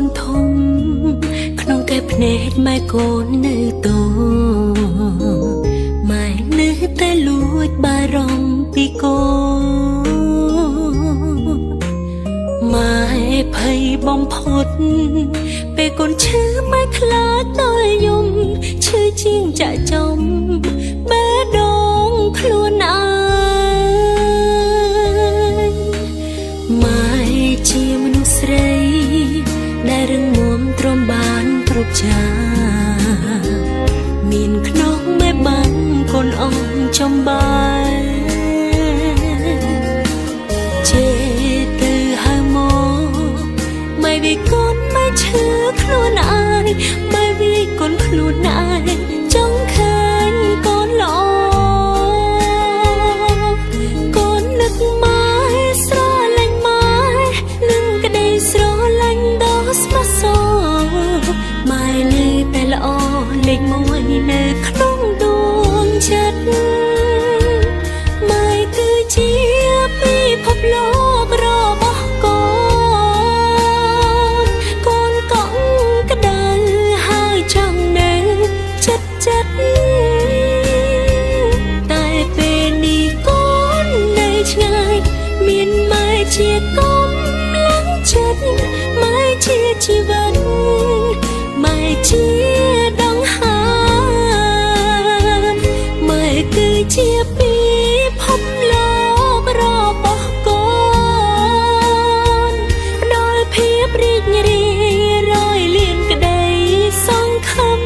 នធំក្នុងកែភ្នែកម៉ែកូននៅតូម៉ែនៅតែលួចបារម្ភពីកូនម៉ែភ័យបំផុតពេលកូនឈឺម៉ែខ្លាចដល់យំឈឺជាងចាក់ចំបេះដូងខ្លួនឯងម៉ែជាមនុស្សស្រីដែលរឹងមាំទ្រាំបានគ្រប់ចាមានក្នុងមេបាំងកូនអងចំបាយជេទៅហៅមកម៉ែវាកូនម៉ែឈឺខ្លួនឯងម៉ែវាកូនខ្លួនឯងចង់ឃើញកូនល្អកូននឹកម៉ែស្រឡាញ់ម៉ែនឹងក្តីស្រឡាញ់ដ៏ស្មោះសរម៉ែនៅតែល្អលេខមួយនៅក្នុងដួងចិត្តម៉ែគឺជាពិភពលោករបស់កូនកូនកក់ក្ដៅហើយចង់នៅចិត្តចិត្តតែពេលនេះកូននៅឆ្ងាយមានម៉ែជាកម្លាំងចិត្តម៉ែជាជីវិតម៉ែជាដង្ហើមម៉ែគឺជាពិភពលោករបស់កូនផ្ដល់ភាពរីករាយរយលានក្តីសង្ឃឹម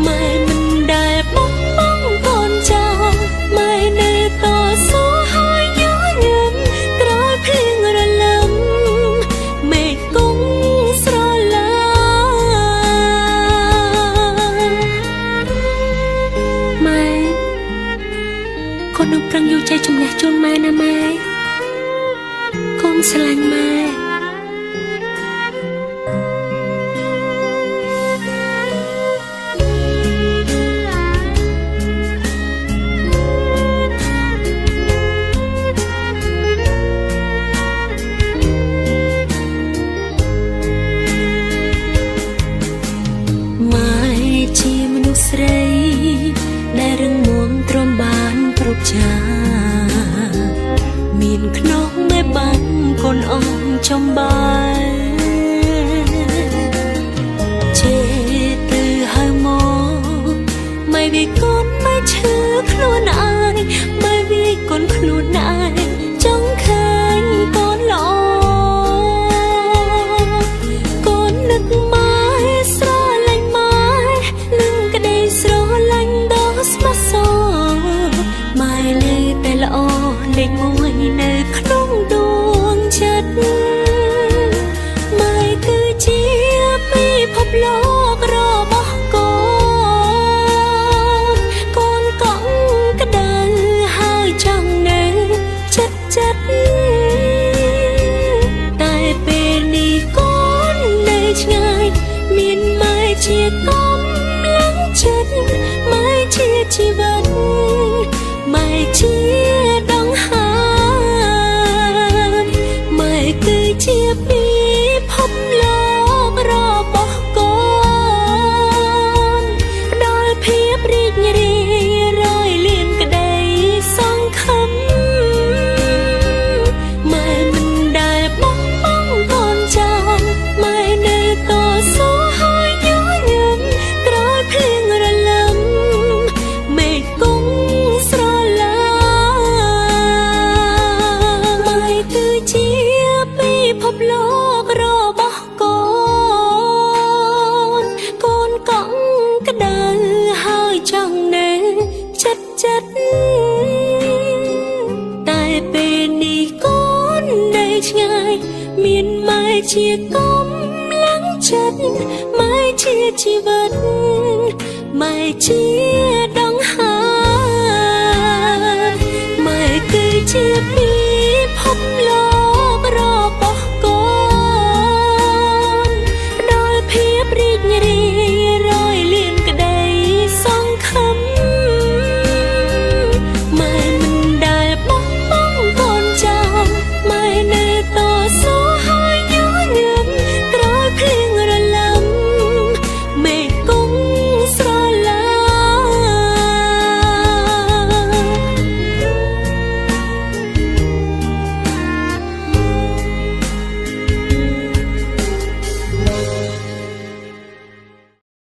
ម៉ែមិនដែលបំពង់កូនចោលម៉ែនៅតស៊ូហើយញញឹមក្រោយភ្លៀងរលឹមមេឃគង់ស្រឡាម៉ែកូននឹងប្រឹងយកជ័យជំនះជូនម៉ែណាម៉ែកូនស្រឡាញ់ម៉ែ ម៉ែជាមនុស្សស្រីដែលរឹងមាំទ្រាំបានគ្រប់ចាមានក្នុងមេបាំងកូនអងចំបាយជេទៅហៅមកម៉ែវាកូនម៉ែឈឺខ្លួនឯងម៉ែវាកូនខ្លួនឯងចង់ឃើញកូនល្អកូននឹកម៉ែស្រឡាញ់ម៉ែនឹងក្តីស្រឡាញ់ដ៏ស្មោះសរម៉ែនៅតែល្អលេខមួយនៅក្នុងដួងចិត្តម៉ែគឺជាពិភពលោករបស់កូនកូនកក់ក្ដៅហើយចង់នៅចិត្តចិត្តតែពេលនេះកូននៅឆ្ងាយមានម៉ែជាកម្លាំងចិត្តម៉ែជាជីវិតម៉ែជាដង្ហើមម៉ែគឺជាពិភពលោករបស់កូនផ្ដល់ភាពរីករាយរយលានក្តីសង្ឃឹមម៉ែមិនដែលបំពង់កូនចោលម៉ែនៅតស៊ូហើយញញឹមក្រោយភ្លៀងរលឹមមេឃគង់ស្រឡាម៉ែគឺជាពិភពលោករបស់កូនកូនកក់ក្ដៅហើយចង់នៅចិត្តចិត្តតែពេលនេះកូននៅឆ្ងាយមានម៉ែជាកម្លាំងចិត្តម៉ែជាជីវិតម៉ែជាដង្ហើមម៉ែគឺជាពិភពលោ